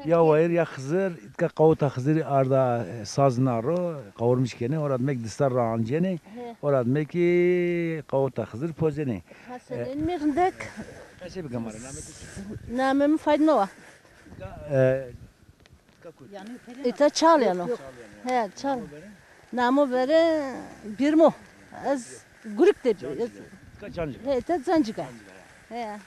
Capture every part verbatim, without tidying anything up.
Ya wayir ya Xizir, îtka qawita Xizirî arda, e, saz na ro, qawurmiş kenê, ora demek dista ra ancenê, ora demek ki qawita Xizir pozenê. Ha, senên mi rindek? Ese bi gamare, name tu? Name mi Fadime wa. Îtka, e, îtka kut? Îta Çal yeno. He, Çal. Namo vere Birmo. Ez Gurik de. Îtka Cancika. He, îta Cancika. He.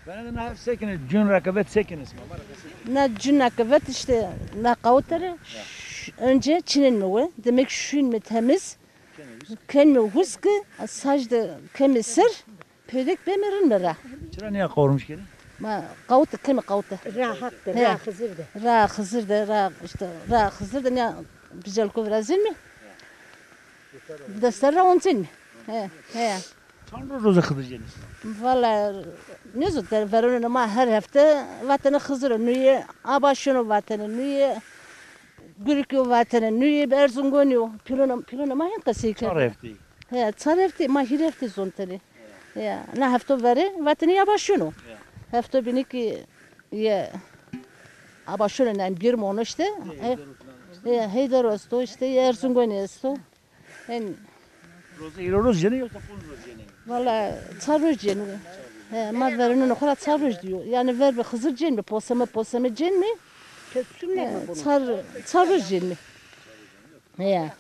Bena de na heft sekinî, cun ra ke vet sekinî sima, ma ra ke sekinî. Na cun ra ke vet işte na qawite re, ş-, önce çinên mi we, demek şuyn mi temiz, ken mi huski, sac de kemi sir, pêdek be mi rin mi ra. Çira niya qawurmiş kenî? Ma qawite, kemi qawite. Ra haq de, he, ra Xizir de. Ra Xizir de, ra işte, ra Xizir de niya bicelko virazin mi? Dester ra oncin mi? He, he. Çand roz roze Xizir cenî? Valla, nêzo, der veronê ma her hefte vatene Xizir o. Nuyê Abaşon o vatene, nuyê Gurikî yo vatene, nuyê Erzungonî yo. Pîlonê, pîlonê ma hên qesey kerd. Çar hefteyî. He, çar hefteyî, ma hîrê hefteyî zontene. He, na hefto verê vatene yê Abaşon o. He. Hefto bînî ki yê Abaşon o, yanî Birmo o işte. He, Heyder o esto işte, yê Erzungonî esto. En Roze hîrê roz cenê yoksa ponc roz cenê? Valla çar roz cenê. He, ma verenonê xo ra çar roz diyo. Yanî ver bi Xizir cenî, poseme poseme cenî. He, çar, çar roz cenî. He.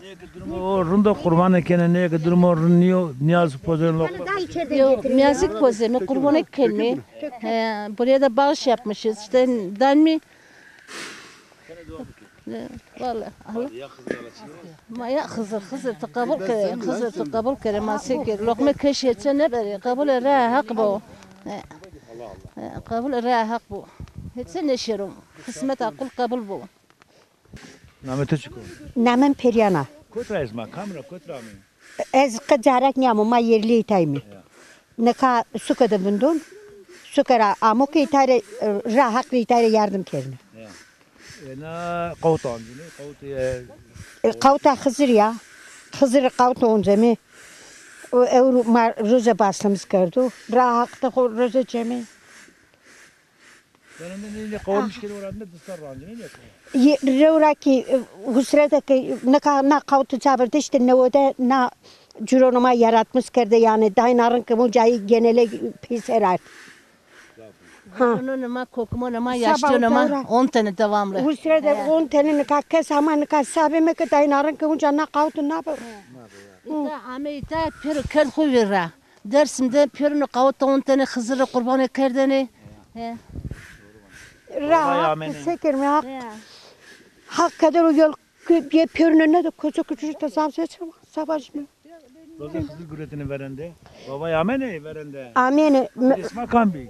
Nê ke durumo rind o qurbanê kenê, nê ke durumo rind nîyo, nîyaz pozenê loqme. Yo, nîyazîk pozenê, qurbanê kenê. He, buraya da bağış yapmışız. İşte dan mi? Valla Allah. Ma ya Xizir, Xizir tu qebul kere, Xizir tu qebul kere, ma sê kere. Loqme keş hêtse nêberê, qebulê raya Heq bo. He. He, qebulê raya Heq bo. Hêtse nêşêro. Qismeta qul qebul bo. Namê to çik o? Namê mi Perîyan a. Kot ra esma, kam ra, kot ra amê? Ez qe carek nîyamo, ma yerlîyê îtay mî. Ya. Nika suke de vindon, suke ra amo ke îtay rê, e, ra Heq rê îtay rê yardim kerine. Ya. E, na qawit ancine, qawit, e, e, qawita Xizir ya. Xizir qawit onceme. O ewro ma roze başlamış kerdo. Ra Heq de xo roze ceme. Verende nê, nê qawurmiş kenê, ora de dista rancine nê. Ye, rew ra ki, e, husre de ki, nika na qawti ca verde işte newede na curonê ma yaratmış kerde, yanî dayna rin ke uncayî genele peyser ard. Ha. Nonê ma, kokimonê ma, yaşlîyonê ma, on tene devamlı. Husre de on tene nika kes ama nika sabê me ke dayna rin ke unca na qawti nabe. Îta ame, îta pêro kerd xo vîr ra. Dersim de pêrune qawite ontene, Xizir rê qurbanê kerdene. He. Rahat sekerme hak. He. Hak kadar o yol kö-, bir pêrune ne de koca küçücük de zaf ses ama savaşmıyor. Roza Xizir guretine verende. Baba yamene verende. Amene. Esma kam bi?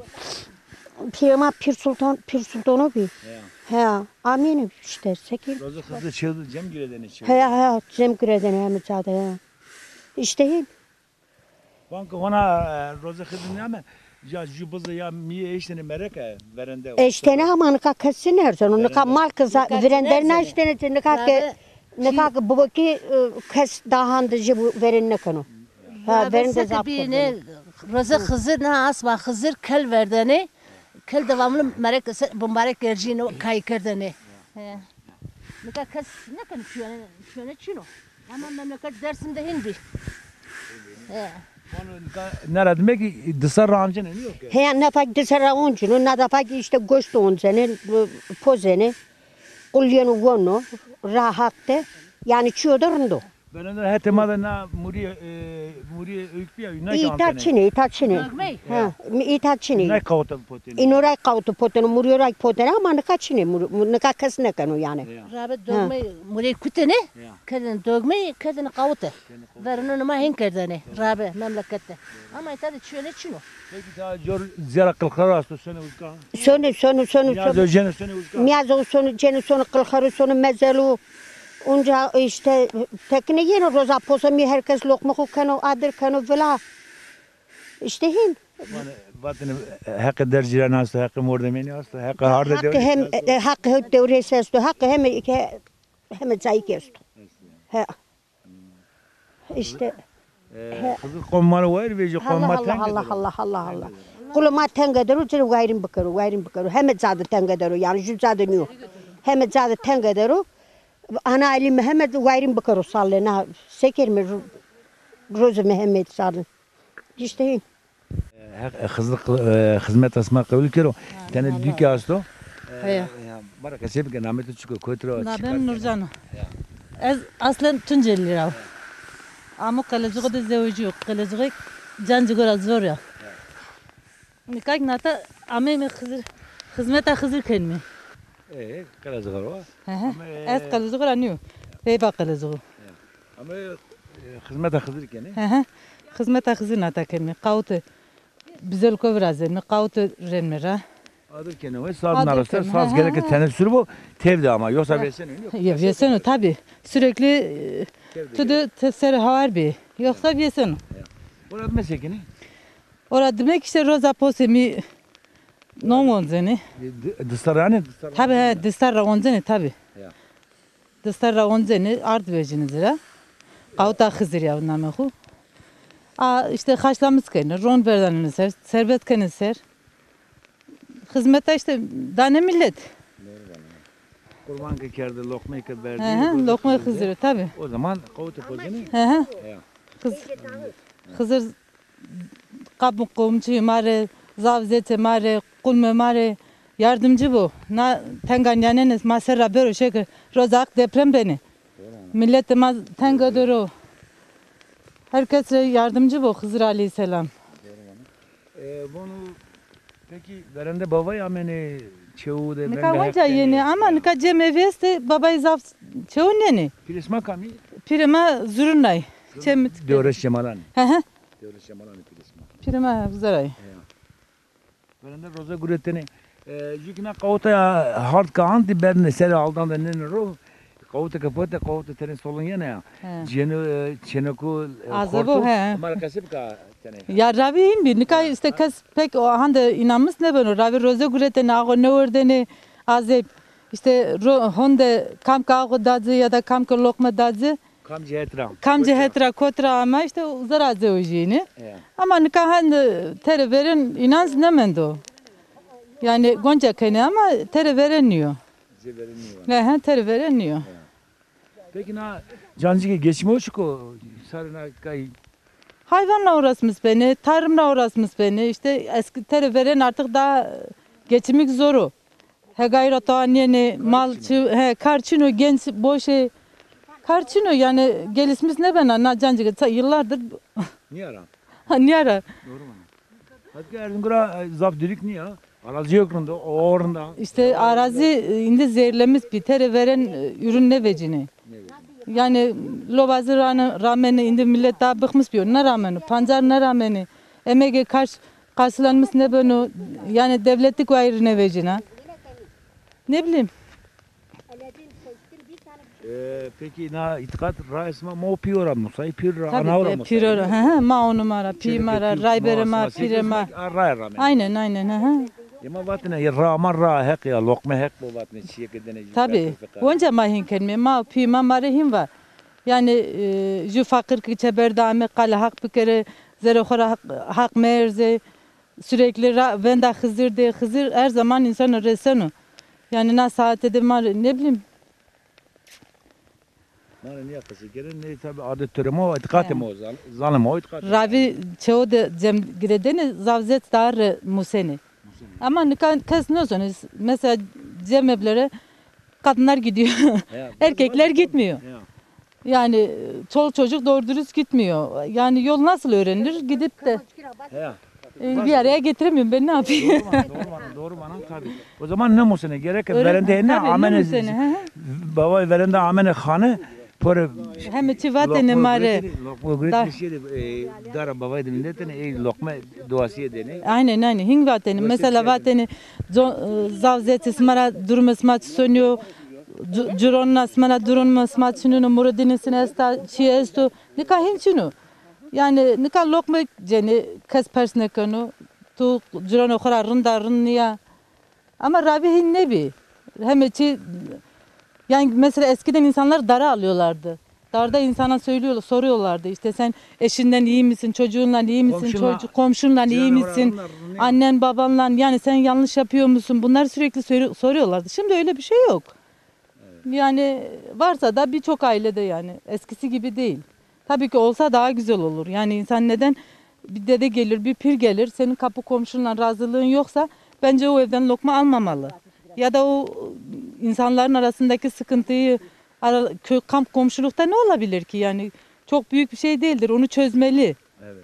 Piyama Pir Sultan, Pir Sultano bi. He. He. Amene işte seker. Roza Xizir çev cem giredene çev. He, he, cem giredene hem çade. He. İşte hep. Vanke hona, e, roze xidin ya me, ya ju bize ya mîye eştene mereke verende. Eştene ama nika kes çin erzeno. Nika mal kıza virender na eştene, nika ke, nika ke bibokî, e, kes dahande jê bu verin nekeno. Ha, verin de zaf bîne. Roze Xizir na asma Xizir kel verdene, kel devamlı mereke se-, bimbarek ercîno kay kerdene. He. Nika kes nekeno, çiyone, çiyone çin o. Ama memleket Dersim de hin bî. He. Vano nika nera demek ki disa ra ancene, nîyo ke? He, na pak disa ra onceno, na da pak işte goşt oncene, pozene, qul yeno wono, rahat de, yanî çiyo de rind o. Belende hetê ma de na murîye, e, murîye ewk bîya, na îta çin ê, îta çin ê. Dogmey? Ha, îta çin ê. Na qawta potene. Îno ra qawta potene, murîyo ra potene ama nika çin ê, mur-, nika kes nekeno yanî. Ya. Rabe dogmey murîye kutene, kerdene dogmey, kerdene qawte. Verunonê ma hên kerdene, rabe memleket de. Ama îta de çiyone çin o. Peki ta cor ziyara qilxar asto, sone uzka? Sone, sone, sone, sone. Nîyazo cene, sone uzka? Nîyazo sone cene, sone qilxaro, sone mezelo. Onca işte tekine yeno roza posa mî her kes loqme xo keno, adir keno vila. İşte hin. Vanê, vatene heqê dercîran asto, heqê mordemênî asto, heqê hardê dewrês asto. Heqê hem, e, heqê hewt dewrês esto, heqê hem, e, heme cayîk esto. He. İşte. E, Xizir qom ma rê wayir vejî, qom ma teng. Allah, Allah, Allah, Allah, Allah. Qulê ma tenge der o, ci rê wayîrîn bikero, wayîrîn bikero. Heme ca de tenge der o, yanî ju ca de nîyo. Heme ca de tenge der o. Ana Elî Mihemed wayîrîn bikero sallê na. Se kerîme ro-, rozê Mihemed sallê. Îşte hîn. Heq, e, Xizir, e, xizmeta sima qebul kero. Tenê dûkê asto. E, Heya. Ya, ma ra qesey bike, namê to çik o, kotî ra, çi kar kenê? Namê mi Nurcan o. Ya. Ez aslen Tuncelî ra. Amo Qeleciğo de zewecîyo. Qeleciğo Cancîgo ra zor ya. Ya. Nika kî nata ameyme Xizir, xizmeta Xizir kenîme. E, Qeleciğo ra wa? Hı hı. Ama, e, ez Qeleciğo ra nîyo. Peyva Qeleciğo. Ya. Ama, e, xizmeta Xizir kenê? Hı hı. Xizmeta Xizir nata kenîme. Qawite Bizelko virazenîme, qawite renme ra. Adir kenê we, saz naraster, saz gereke tenê sur bo, tevde ama, yoksa vêseno, yok. Ya, vêseno, tabi. Sürekli, e, tu de te-, ser hawar bî. Yoksa vêseno. Ya. Ora dime se kenê? Ora dime kî îşte roza posê mi non oncenê. E, di-, distar ra ne? Distar ra. Tabi, he, distar ra oncenê, tabi. Ya. Distar ra oncenê, ard vejînê ci ra. Qawita Xizirî ya namê xo. A, îşte haşlamis kenê, ron verdanê ser, serbet kenê ser. Xizmeta îşte danê milet. Qurban ke kerdê, loqmeyê ke berdê, Hı hı, loqmeyê Xizirî, tabi. O zaman qawite pocenê. Hı hı. Ya. Xiz-, Xizir Qap û qomçîyê ma rê, zaf zêçê ma rê, qulmê ma rê yardimcî bo. Na tenga nîyanêne ma ser ra bêro şekir. Roza Haq deprem benê. Miletê ma tenga der o. Her kes rê yardimcî bo Xizir aleyhîsselam. E, vano, pekî verende bavay amenê çewu de, nika venga wenca Heq kenê, yenê, ama nika cem evî estê, babayî zaf çewu nênê. Pîrê sima kam î? Pîrê ma Zurunay. Çem Dewreş Cemalanî. Hı hı. Dewreş Cemalanî pîrê sima. Pîrê ma Xizir ay. Ya. Verende roze guretenê. E, jû kî na qawita ya hard ke antî berdêne serê aldan de nêne ro. Qawite ke pote, qawite tenê solon yena ya. He. Cêno, e, çêneko, e, azebo, xorto, he. Ma ra qesey bika tenê. Ya ravî hîn bî. Nika îşte kes pek o hande înamis nêbeno. Ravî roze guretenê, axwe nêwerdêne azeb. Îşte ro-, honde kam ke axwe da ci ya da kam ke loqme da ci. Kamcî het ra. Kamcî het ra, kot ra ama îşte uza ra zewejîyêne. Ya. Ama nika hende têrê verên înan zî nêmendo. Yanî gonca kenê ama têrê verên nîyo. Têrê verên nîyo. He, he, têrê verên nîyo. Ya. Pekî na Cancîge geçîmê o çik o? Sarê na kay. Hayvanla uğraşmış benê, tarımla uğraşmış benê. Îşte eski têrê verên artık daha geçimlik zor o. Hegayî ra tawa nênê, mal çi, he, kar çin o, genç boş ê. Kar çin o, yanî gelişmiş nêbena, na Cancîge ça-, yıllardır. Nîya ra. Ha, nîya ra. Doğru vana. Hatke Erzingan ra, e, zaf dîrîk nîya. Arazi yok rind o, o rind a. İşte arazi, e, îndî zehirlemiş bî, têrê verên, e, ürün nêvecînê. Nêvecînê. Yanî lobazî rane-, ramenê, îndî milet daha bıkmış bîyo, nêramenê, pancar nêramenê. Emegê karş karşılanmış nêbeno, yanî devletlik wayîrî nêvecîna. Ne bileyim. E, peki na îtîqat rayê sima ma û pîyo ra musayî, pîr ra, ana ra musayî? Tabii, e, pîro ra, he, he, ma û numa ra, pî ma ra, rayberê ma, pîrê ma. A, raya ramenê. Aynen, aynen, he, he. E, ma vatêne, ya ra ma ra heq ya, loqme heq bo vatêne, çîyê ke dêne jû. Tabii. Wenca ma hîn kenîme, ma û pî ma ma rê hîn va. Yanî, e, jû faqîr ke çeber de ame, qalê Haq bikerê, zerê xo ra Haq, Haq meerzê. Sürekli ra-, venda Xizir de, Xizir her zaman însano reseno. Yanî na saete de ma, ne bileyim. Ma rê nîya qesey kerê, nê tabi adet torê ma, îtîqatê ma, zal-, zanê ma, îtîqatê ma. Ravî çewo de cem giredêne, zaf zêç daha rê musenê. Musenê. Ama nika kes nêzonê, mesela cemeblere kadınlar gidiyor. Erkekler gitmiyor. Ya. Yani çoluk çocuk doğru dürüst gitmiyor. Yani yol nasıl öğrenilir? Gidip de, e, bir araya getiremiyorum. Ben ne yapayım? Doğru vana, doğru vana, doğru vana, tabii. O zaman ne musene gerek? Verende ne amene, baba verende amene xane, pore hem çi vatene mare. Lokma guretene, şey de, e, dara baba de milletene, e, lokma duası edene. Aynen, aynen. Hing vatene. Mesela vatene, zaf zêç sima ra durum sima çi sonîyo. Ci-, cironina sima ra durum sima çinîno, muridînî sine esta, çi esto. Nika hîn çin o. Yani nika lokme cenê, kes pers nêkeno. Tu cironê xo ra rind a, rind nîya. Ama ravî hîn nêbî. Heme çi, yani mesela eskiden insanlar dara alıyorlardı. Darda insana söylüyorlar, soruyorlardı işte, "Sen eşinden iyi misin, çocuğunla iyi misin, Komşunla, çocuğu, komşunla iyi misin, annen babanla, yani sen yanlış yapıyor musun?" Bunları sürekli soru- soruyorlardı. Şimdi öyle bir şey yok. Yani varsa da birçok ailede, yani eskisi gibi değil. Tabii ki olsa daha güzel olur. Yani insan neden, bir dede gelir, bir pir gelir, senin kapı komşunla razılığın yoksa bence o evden lokma almamalı. Ya da o insanların arasındaki sıkıntıyı, ara, kö-, kamp komşulukta ne olabilir ki? Yani çok büyük bir şey değildir. Onu çözmeli. Evet.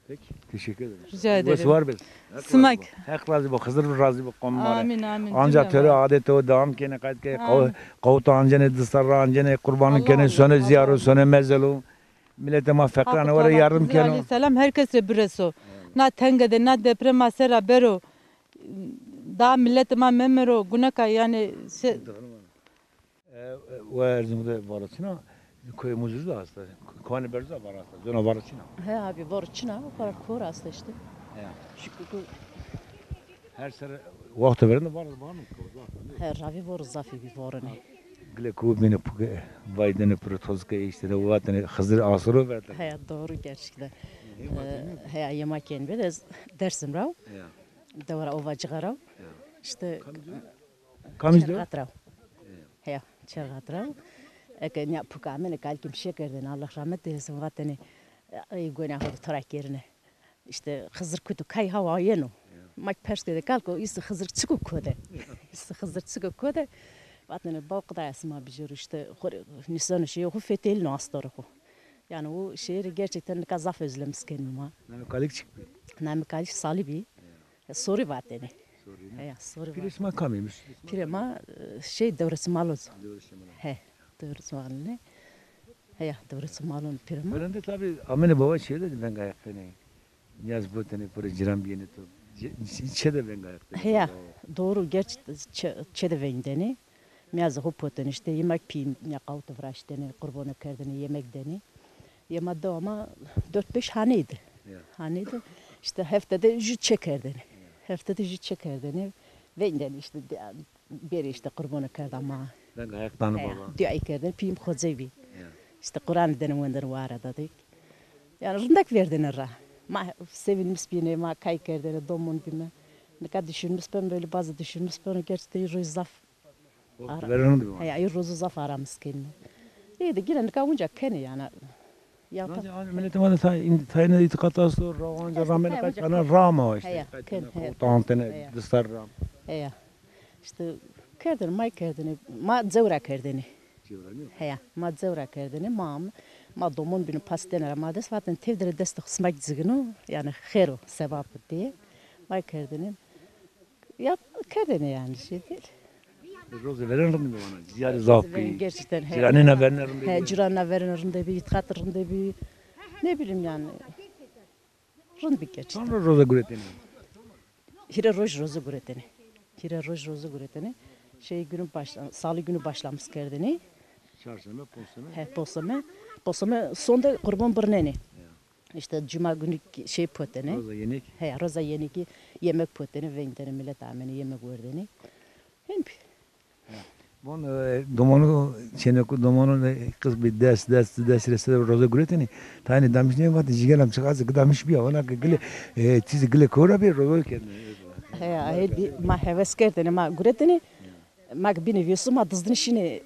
Peki, teşekkür ederim. Rica ederim. Wes war bê. Sima kî. Heq razî bo, Xizir razî bo, qomê ma rê. Amin, amin. Anca to rê adetê ho dewam kenê, qayt ke, qawit ancenê, distar ra ancenê, qurbanû kenê, sonê ziyarû, sonê mezelu. Miletê ma feqîran were yardim keno. Aleyhisselam herkes rê bireso. Na tenge de, na deprema sera bero. Daha miletê ma memero, guneka yani şey, E, e, we Erzurum'da varo çina, koyê Muzur da hasta. Kowanê Berzu da varo hasta. Zona varo çina. He abi, varo çina, para kor hasta işte. Ya. Şükür ki. Her sere wexto verinde varo, varo mı? He, ravi varo zafî bir varo ne. Gile ku bini puke, vaydene piro tozke işte de vatene Xizir asoro verdi. He, doğru gerçekten. He, yemek yeni bir de Dersim rav. Ya. Devra Ovacığa rav. Ya. İşte Kamî de? Çerxat ra. Heya, Çerxat ra. Eke nîya puka amêne, kalikê mi şêkerdêne, Allah rahmet eylesin, vatêne, ey gona xo de to ra kerine. İşte Xizir kutu kay hawa yeno. Ma ki pers kerde kalko, îsî Xizir çiko kode. Îsî Xizir çiko kode. Vatêne, baw qidaya sima bijêro, işte xo rê nîseno, şeyê xo fetelîno astorê xo. Yani o şehir gerçekten nika zaf özlemiş kenîme ma. Namê kalik çik bi? Namê kalik Salî bi. Sorî vatêne. Sorî ne? Heya, Sorî vatêne. Pîrê sima kam îmiş? Pîrê ma, e, şey, Dewresi Maloz o. Dewresi Maloz. He, Dewresi Maloz. Heya, Dewresi Maloz pîrê ma. Verende tabi amêne baba çê de veng ayaq benê. Niyaz botene pure ciran biyene to. Çê, çê de veng ayaq benê. Heya, doğru, gerçi çê, çê de veng denê. Miyazê xo potêne, işte yemek pî, ya qawite viraştêne, qurbone kerdêne, yemek denê. Yê ma dewa ma dört beş haneydi. Ya. Haneydi. İşte heftede jü çê kerdêne. Ya. Heftede jü çê kerdêne. Veng denê işte, de-, bêrê işte qurbone kerda ma. Veng ayaq danê baba. Duayê kerdêne, pîyê mi xocey bî. Ya. İşte Quran denê, wendêne, ware dadêk. Yani rindek verdêne ra. Ma sevinmiş bîne, ma kay kerdêne, domon bîme. Nika düşünmüş ben böyle, bazı düşünmüş ben, gerçekten roj zaf Ara. Verêne de. Heya, ey rozu zaf aramis kenîme. Ey de gine nika unca kenê yani. Ya ta- Zaten miletê ma de tay-, tayêne îtîqat esto, rawanca ramêne kaç ana ram a işte. Heya, ken, heya. Tantêne, distar ram. Heya. İşte kerdêne, may kerdêne, ma cewra kerdêne. Cewra ne? Heya, ma cewra kerdêne, ma am, ma domon bîne, pastêne ra ma dest, vatêne tevdire destê xo sima ki cigino, yani xêr o, sevap o diye. May kerdêne. Ya kerdêne yani, şey değil. Rozê verên rind bî vana. Ziyarê zaf bî. Gerçekten, he. Ciranêna verên rind bî. He, ciranêna verên rind bî, îtîqat rind bî. Ne bileyim yani. Rind bî gerçekten. Çand roj roze guretêne? Hîrê roj roze guretêne. Hîrê roj roze guretêne. Şey günü başla-, salı günü başlamış kerdêne. Çarşembe, poseme. He, poseme. Poseme sonde qurban birnêne. Ya. İşte cuma günü ki-, şey potêne. Roza yenik. He, roza yenik ki yemek potêne, veng denê, milet amêne, yemek werdêne. Hên bî. Von, e, domonu, çênekû domonu, e, qız bir ders, ders, ders rese roza guretêne. Tayêne damiş nê, vatê, jigelam çıkarsa ki damiş biya. Ona ki gile, e, tizi gile kora bir roza kerdêne. He, he, bir ma heves kerdêne, ma guretêne. Ma ki bîne vêsu, ma dizdinî şînê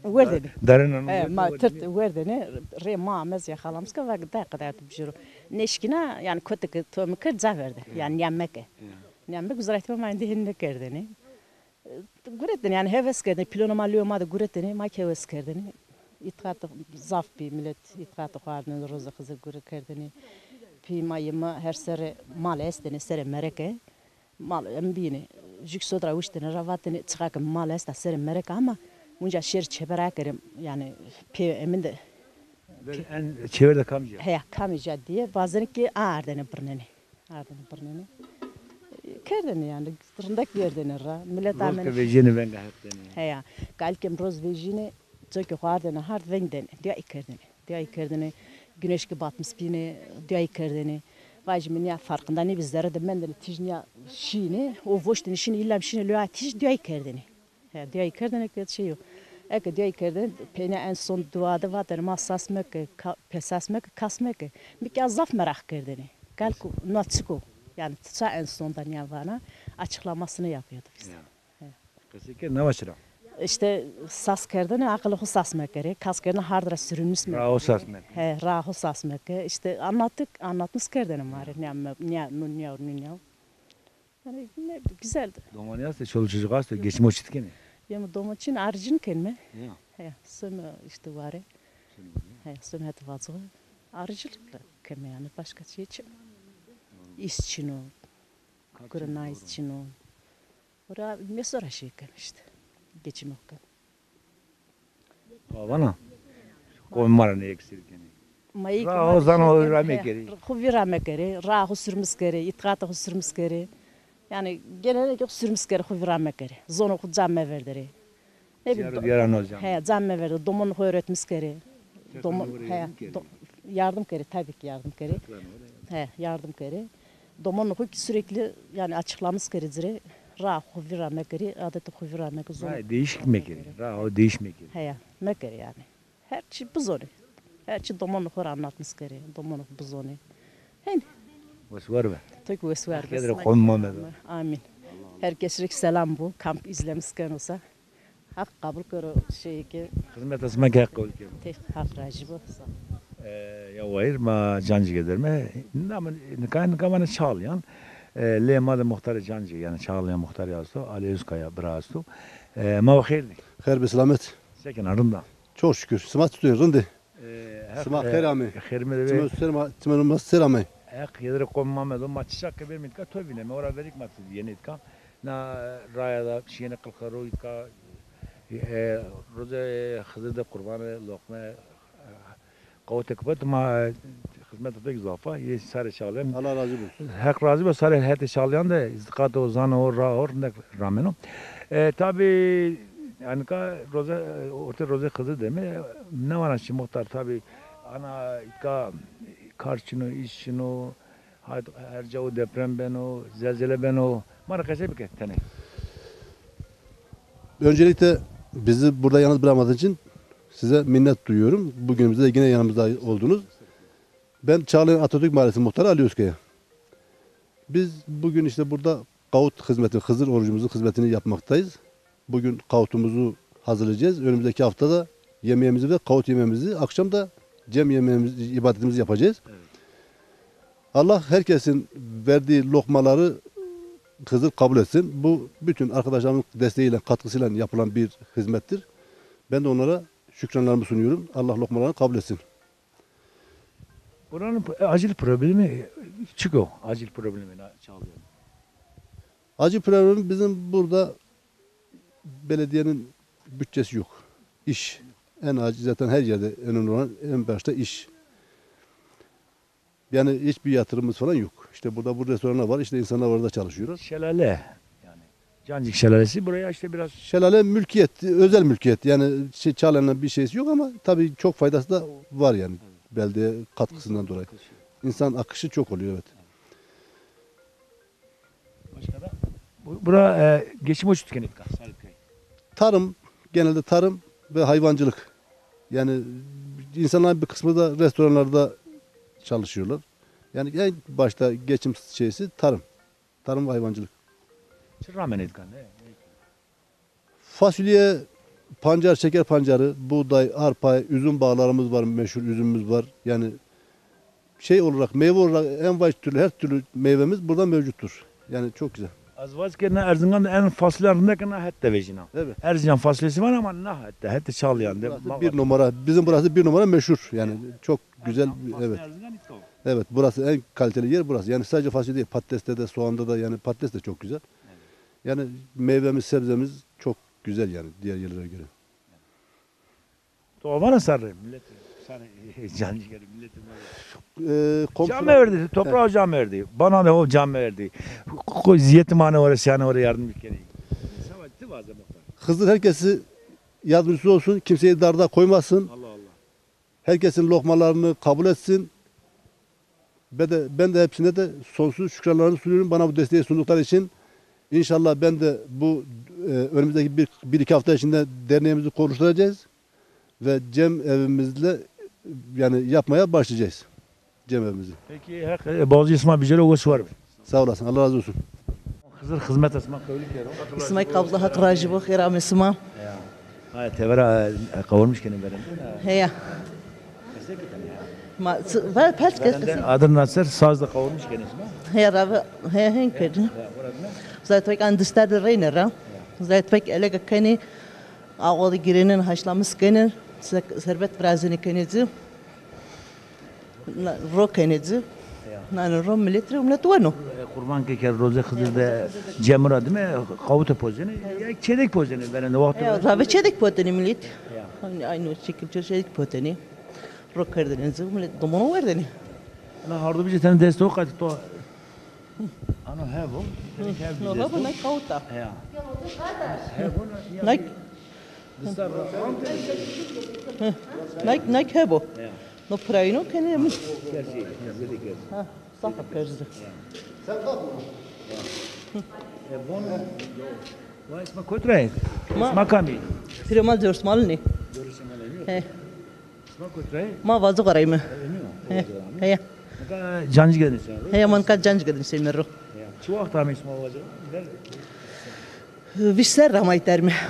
werdêne. Darena no. He, ma tird werdêne, rê ma ame zî xalamız ke, va ki day qedaya tu bijêro. Nêşkîna, yani kotê ke to mi kerd ca verde. Yani nîya meke. Nîya meke, zira îhtîma ma êndî hên nêkerdêne. Guretêne, yani heves kerdêne, pîlonê ma, lêwê ma de guretêne, ma ki heves kerdêne. Îtîqat zaf bî, milet îtîqat xo ardêne, rozê Xizir gure kerdêne. Pî ma yê mi her serre mal estêne, serê mereke. Mal em bîne. Jük sod ra wiştêne ra vatêne, çiqa ke mal esta serê mereka ama unca şêr çeper akerê, yani pê emin de. Ver en çêver de kamcî ya? Heya, kamê ca diye, bazen ki a ardêne birnenê. Ardêne birnenê. Kerdêne yani, rindek verdêne ra. Milet amêne. Roz ke vejîne venga Heq denê. Heya, kalikê mi roz vejîne, çokê xo ardêne hard veng denê. Duayî kerdêne. Duayî kerdêne, güneş ki batmış bîne, duayî kerdêne. Vajîme nîya farkında nêbî, zerre de mendêne, tîj nîya şîne, o voştêne şîne, îlla mi şîne lêwa tîj, duayî kerdêne. He, duayî kerdêne ke şey yo. Eke diyay kerdin, peynî en son dua de vatene ma sas meke, ka-, pê sas meke, kas meke. Mi ke zaf meraq kerdene. Kalku na çik o? Yani ti ça en son da nîyan vana, açıklamasını yapıyordu bize. Ya. He. Qesey ke nawa çira? İşte sas kerdene aqilê xo sas mekerê, kas kerdene hard ra sürülmüş meke. Raho sas meke. He, raho sas meke. İşte anlattık, anlatmış kerdene ma rê. Nîya me-, nîya, nu nîya, nu nîya. Yani ne, güzeldi. Domonî aste, çoluk çocuk aste, geçim o çit kenê? Yeme domo çin, arıcılık kenme. Ya. He, söme işte vare. Söme vare. He, söme hadi vazı. Arıcılıkla kenme yani, başka şey için. İş çin o. Kurnaz çin o. Ora mesela şey ken işte. Geçim o ken. Vana. Qomî ma ra nêeksîr kenê. Ma yê ra ho zano ho vîra mekerê. Xo vîra mekerê, ra xo sürmüş kerê, îtîqatê xo sürmüş kerê. Yani genellikle sürmüş kerê, xo vîra mekerê. Zonê xo ca meverderê. Ne bileyim, diyara no ca. He, ca meverderê. Domonê xo öğretmiş kerê. Domo-, he, yardım kerê, tabii ki yardım kerê. He, yardım kerê. Domonê xo ki sürekli yani açıklamış kerê ci rê, ra xo vîra mekerê, adetê xo vîra mekerê, zonê. Ra değişik mekerê, ra ho değiş mekerê. He, mekerê yani. Her çî bizonê. Her çî domonê xo rê anlatmiş kerê, domonê xo bizonê. Hên. Wes war be. To ki wes war be. Herkes rê qomî ma medo. Amin. Herkes rê selam bo, kamp izlemiş keno sa. Haq qabul kero şey ke. Xizmeta sima ke Haq qabul kero. Te Haq rajî bo. Sağ ol. E, ya wayir ma Cancîge derme. Namın, nika, nika vana Çağlayan. E, lê ma de muxtarê Cancîge, yani Çağlayan muxtarî asto, Ali Özkaya bira asto. E, ma xêr dî. Xêr be selamet. Se kena, rind a? Çok şükür. Sima çitur, rind ê? E, Heq, sima xêr amê. Xêr mi de be. Çimen ser ma, çimen ma ser amê. Heq yedire qomî ma medo, ma çiçak ke bêrmî îtka to vîneme, ora verîk ma ti yenê îtka. Na raya da şîyêne Qilxero îtka, e, roze Xizir de qurbane, loqme, e, qawite ke vat ma, e, xizmeta to ki zaf a, yê sarê Çağlayan. Allah razı olsun. Heq razî bo, sarê hetê Çağlayan de, îtîqatê ho, zanê ho, ra ho rindek rameno. E, tabî, yani ka roze, ortê roze Xizir de mi, nêvana çi muxtar, tabî, ana îtka kar çin o, îş çin o, Her, her ca o deprem beno, zelzele beno. Ma rê qesey bike tenê. Öncelikle bizi burada yalnız bırakmadığınız için size minnet duyuyorum. Bugünümüzde de yine yanımızda oldunuz. Ben Çağlayan Atatürk Mahallesi Muhtarı Ali Özkaya. Biz bugün işte burada kavut hizmeti, Hızır orucumuzun hizmetini yapmaktayız. Bugün kavutumuzu hazırlayacağız. Önümüzdeki hafta da yemeğimizi ve kavut yemeğimizi, akşam da cem yemeğimizi, ibadetimizi yapacağız. Evet. Allah herkesin verdiği lokmaları Hızır kabul etsin. Bu bütün arkadaşlarımın desteğiyle, katkısıyla yapılan bir hizmettir. Ben de onlara şükranlarımı sunuyorum. Allah lokmalarını kabul etsin. Buranın, e, acil problemi, e, çik o, acil problemi na Çağlayan? Acil problemi bizim burada belediyenin bütçesi yok. İş. En acil zaten her yerde önemli olan en başta iş. Yani hiçbir yatırımımız falan yok. İşte burada bu restoranlar var, işte insanlar orada çalışıyorlar. Şelale yani. Cancik Şelalesi buraya işte biraz. Şelale mülkiyet, özel mülkiyet. Yani şey, Çağlayan'la bir şeysi yok ama tabii çok faydası da var yani. Evet. Belediye katkısından dolayı. İnsan akışı. İnsan akışı çok oluyor, evet. Başka da? Bu, bura, e, geçim o çi tükenî ka, Sarıtkay? Tarım, genelde tarım ve hayvancılık. Yani insanların bir kısmı da restoranlarda çalışıyorlar. Yani en başta geçim şeysi tarım. Tarım ve hayvancılık. Çi ramenê îtka, ne? Fasulye, pancar, şeker pancarı, buğday, arpa, üzüm bağlarımız var, meşhur üzümümüz var. Yani şey olarak, meyve olarak envai türlü, her türlü meyvemiz burada mevcuttur. Yani çok güzel. Ez vac ke na Erzingan de en fasulye rindek na het de vejîna. Evet. Erzingan fasulyesi var ama na het de, het de Çağlayan de. Burası bir numara, bizim burası bir numara meşhur. Yani çok güzel, evet. Evet, burası en kaliteli yer burası. Yani sadece fasulye değil, patateste de, soğanda da, yani patates de çok güzel. Yani meyvemiz, sebzemiz çok güzel yani diğer yerlere göre. To vana sarre, millet, sarre, Cancîge rê, millet. E, komşular. Cam verdî, toprağa cam verdî. Bana da o cam verdî. Ko-, ko-, ziyetî mane oraya, yani oraya yardım bir kere. Savaş, ti vaze muhtar. Hızır herkesi yardımcısı olsun, kimseyi darda koymasın. Allah Allah. Herkesin lokmalarını kabul etsin. Ben de, ben de hepsine de sonsuz şükranlarımı sunuyorum bana bu desteği sundukları için. İnşallah ben de bu e, önümüzdeki bir, bir iki hafta içinde derneğimizi konuşturacağız ve cem evimizle yani yapmaya başlayacağız cem evimizi. Peki, Heq, e, bacê sima bicero, wes war be. Sağ olasın, Allah razı olsun. Xizir xizmeta sima qewlî kero. Sima qebul, Heq rajî bo, xêr ame sima. Ya. Haya, tevera, e, qawurmiş kenê verende. Heya. Qesey kenê ya. Ma, s-, va, pers kes, verende qesey. Adir naser saz de qawurmiş kenê sima. Heya, rave, heya, hên kerdin. Ya, ora dime. Zayt vek an distar de reyne ra. Ya. Zayt vek elega kenê, ağo de girênin, haşlamis kenê, se-, serbet virazenê kenê ci. Na, ro kenê ci. Ya. Nane ro, millet rê, millet weno. E, qurban ke, ke roze Xizir de cemura dime, qawute pozenê, ya çêdek pozenê verende wexto. Ya, rave çêdek potenê millet. Ya. Aynı, aynı o şekil çêdek potenê. Ro kerdenê ci, millet domono werdenê. Na hardo bicê tene desto qat to. Ano hebo, hebo. No, hebo, nay qawuta. Ya. Hebo, nay. Nay. Distar ra. Hı. Nay, nay hebo. Ya. No prayno kenê mi. Kerzi, kerzi, kerzi. Ha, safa kerzi. Ya. E, bon, vay, sima kotî ra yê? Ma, sima kamî? Pîrê ma Dewrusmalînî. Dewrusmalînî. He. Sima kotî ra yê? Ma Vacixa ra yîme. He. He. Nika Cancîge de nişenê ro? He, ma nika Cancîge de nişenîme ro. Ya. Çi wext amey sima Vacixa? Vîst serre amay terme. Ha.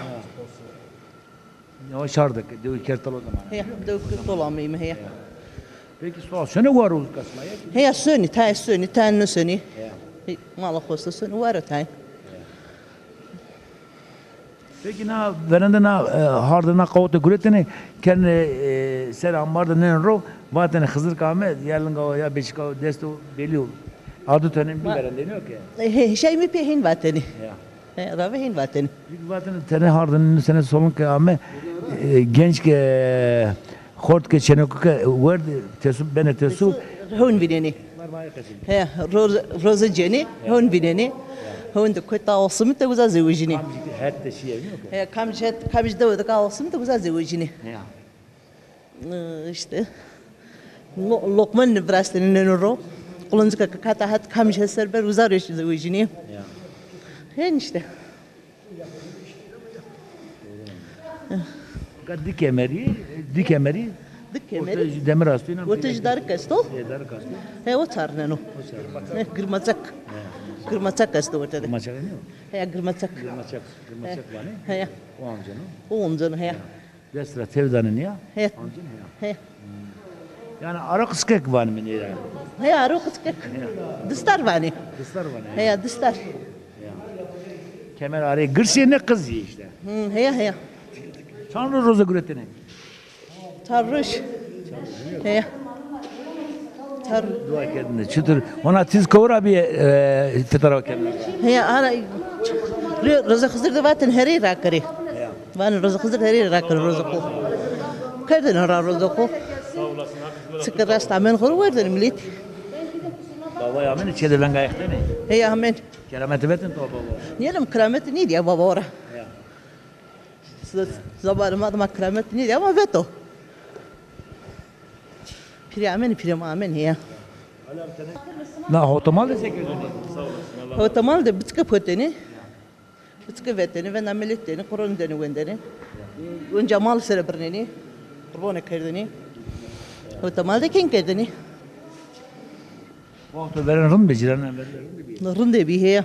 Ya, şar de ke, dewi Kertol o zaman. He, dewi Kertol ameyme, he. Ya. Peki, sima sonê war o kasma ya? He, ya sonî, tayê sonî, tayê nêsonî. Ya. He, mala xo se sonî, war o tayê. Ya. Peki na verende na, e, harde na qawute guretêne, kenê, e, ser ambar de nêno ro, vatêne Xizir ke ame, ya linga o, ya beşika o, desto belî o. Ardo tenê mi verende nîyo ke? E, he, şey mi pê hên vatêne. Ya. He, rave hên vatêne. Peki vatêne tenê harde nêno, tenê solun ke ame, e, genç ke, xort ke, çeneko ke werd, tesu, benê tesu. Hewn vînenê. He, ro-, roze cenê, hewn vînenê. Hewn de kota Awasimî de uza zewicînê. Kamcî het de şîye, yok. He, kamcî het, kamcî dewe de ke Awasimî de uza zewicînê. Ya. E, îşte. Lo-, loqman virastenê nêno ro. Qulincika ke kata het kamcî het serber uza rê zewicînê. Ya. Hên îşte. Ka di kemerî, di kemerî. Di kemerî. Orte jî demir esto, înan. Orte jî darik esto. E, darik esto. He, o çarneno. O çarneno. He, girmaçak. He. Girmaçak esto orte de. Girmaçak nîyo? He, girmaçak. Girmaçak, girmaçak vanê. He. O anceno. O anceno, he. He. Dest ra tew danê nîya? He. Ancîn heya. He. Hmm. Yanî aro qiskek vanîme nê ra? He, aro qiskek. He. Distar vanê. Distar vanê. He, ya, distar. Ya. Kemer arê girs ê, ne qiz yê îşte. Hı, he ya, he ya. Çand roze guretêne? Çar roj. He ya. Çar. Dua kerdêne. Çitur? Hona tîz kewra bîye, e, fitara kerdêne. He ya, ara, ro-, roze Xizir de vatêne herê rakerê. He ya. Vanê roze Xizir herê rakerê roze xo. Kerdêne ra roze xo. Çike rast amên xo ro werdêne millet. Baba ya amêne çê de venga extêne. He ya, amên. Kerameti vetêne to baba. Nîyelim kerameti nîdî ya baba ora. He ya. Zamanê ma de ma keramet nêdî ama veto. Pîrê amêne, pîrê ma amêne ya. Na hewtemal de se kerdêne? Hewtemal de biçike potêne. Biçike vetêne, venda milet dêne, qurban dêne wendene. Onca mal sere birnêne. Qurbane kerdêne. Hewtemal de kên kerdêne. Wexto verên rind bi, cîranan verên rind bi. Rindê bî, heya.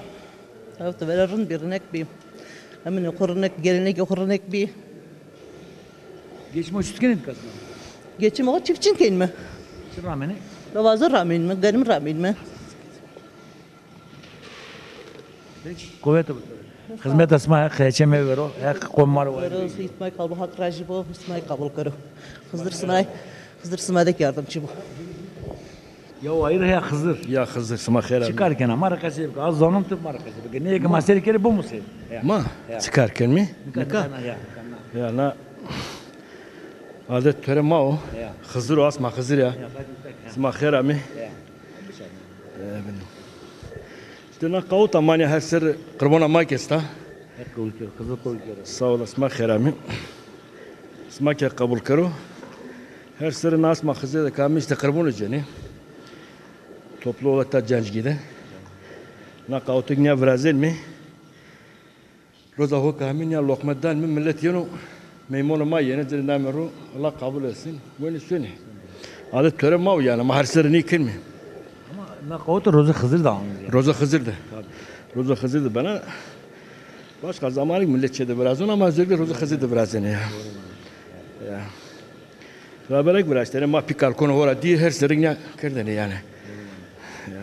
Wexto verên rind bî, rinek bî. Heminê xo rinek, gelenekê xo rinek bî. Geçim o çift kenê kasma? Geçim o çiftçin kenîme. Çi ramenê? Lavazir ramenîme, genim ramenîme. Peki, quwete bo. Xizmeta sima Heq heçe mevero, Heq qom ma ro wayîr. Wero, îsmay kablo Heq rajî bo, îsmay kabul kero. Xizir sima, Xizir sima de yardımcı bo. Ya wayîr ya Xizir. Ya Xizir, sima xêr amî. Çi kar kena? Ma ra qesey bike. Az zanon tu ma ra qesey bike. Nê ke ma serî kerê bimusê. Ya. Ma? Ya. Çi kar kenmî? Nika? Nika? Ya, ya, na. Adet töre ma o. Ya. Xizir o, asma Xizir ya. Ya, bak, bak, ha. Sima xêr amî. Ya. E, bin. Îşte na qawita ma nîya her ser qirbona ma ke esta. Heq qebul kero, Xizir qebul kero. Sağ olasın, sima xêr amî. Sima ke qebul kero. Her ser na asma Xizir de ke amî îşte qirbonî cenî. Toplu olarak ta Cancgî de. Na qawite ke nîya virazenîme. Roza ho ke amî nîya loqme dan mi, milet yeno, meymonê ma yenê, ci rê namê ro, Allah kabul etsin. Wenê sonê. Adet töre ma o yanî, ma her serre ney kenîme. Ama na qawete roza Xizir de amî. Roza Xizir de. Tabii. Roza Xizir de bena. Başka zamanî milet çê de virazeno ama özellikle roza Xizir de virazenê ya. Ya. Raberek viraştene, ma pî kalkonê ho ra dî her serre nîya kerdene yanî. Ya.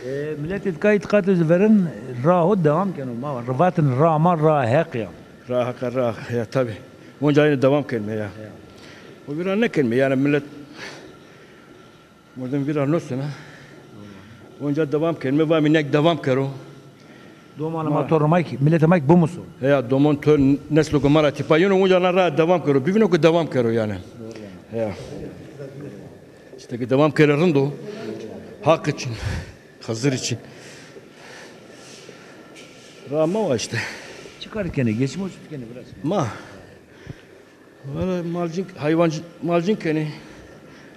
E, milet îtka îtîqatê verin ra ho dewam keno. Ma vatin ra ma ra Heq ya. Ra Heq, ra Heq ya, tabi. Onca aynî dewam kenîme ya. Ya. O vîra nêkenîme yanî, milet mordem vîra nêsona. Onca dewam kenîme, vamî nek dewam kero. Domanê ma, tornê ma kî, miletê ma kî bimuso. Heya, domon, torn, neslo ke ma ra tîpa yeno, onca na ra dewam kero. Bivîno ke dewam kero yanî. Heya. Îşte ke dewam kerê rind o. Haq için. Xizir için. Ra ma wa îşte. Çi kar kenê? Geçim o çi kenê biraz? Ma. Valla malcin, hayvancı, malcin kenê.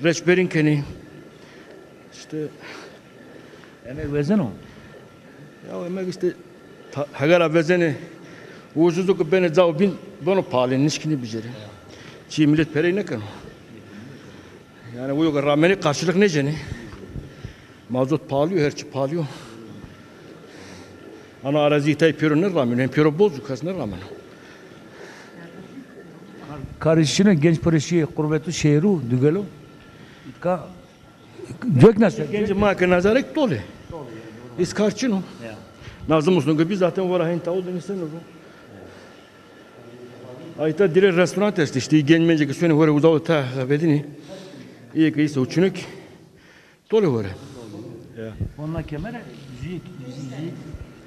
Reçberîn kenê. Îşte. Emek wezeno? Ya emek îşte ta-, hegera vezenê. Ucuz o ke benê cao bîn, beno pahalı, nişkînî bicerê. Çî milet perey nêkeno. Yanî o yo ke ramenê karşılık nêcenê. Mazot pahalı yo, her çî pahalı yo. Ana arazî îtay pêro nêrameno, hem pêro boz o, kes nêrameno. Karê şîno, genc pêro şîyê qurbet û şehir û dugelo. Îtka cok nêseno. Gencê ma ke nazarek tol ê. Hîç kar çin o. Ya. Nazım Uslu ke bî zaten wera hên tawul de nîseno ro. Ayta dirê restoran estê, îşte, genc mencê ke sonê ho rê uza de ta xebedinê. Îyê ke îse uçunuk. Tolê ho rê. Ya. Onna kemere, jü-, jü-,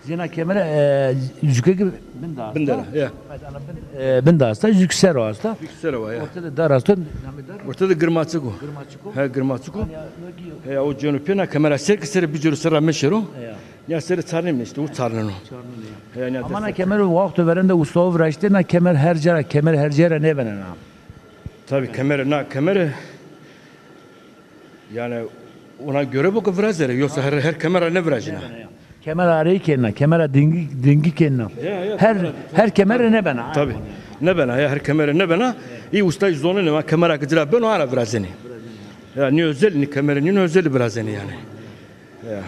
jü-, jêna kemere, e, jükê ke bin de asta. Bin de, ya. Evet, ana bin, e, bin de asta, jük ser o asta. Jük ser o, ya. Orte de dar asta, namê dar? Orte de girmaçik o. Girmaçik o. He, girmaçik o. He, ya, o cêno pê, na kemera ser ke serê bicêro, ser ra meşêro. Ya. Ya serê çarnê mi îşte, o çarneno. Çarneno ya. He, ya. Ama na kemer wexto verên de usta o viraştê, na kemer her ca ra, kemer her ca ra nêbenena. Tabi, kemere, na kemere, yanî ona göre bo ke virazerê, yoksa her, her kemera nêvirajena. Kemera areyî kenna, kemera dingî, dingî kenna. Ya, ya, her, kemera, her kemere nêbena. Tabi. Nêbena, ya, her kemere nêbena. Î ustayî zonenê, ma kemera ke ci ra beno, a ra virazenê. Ya, nî özel, nî kemere, nî özel virazenê yanî. Ya.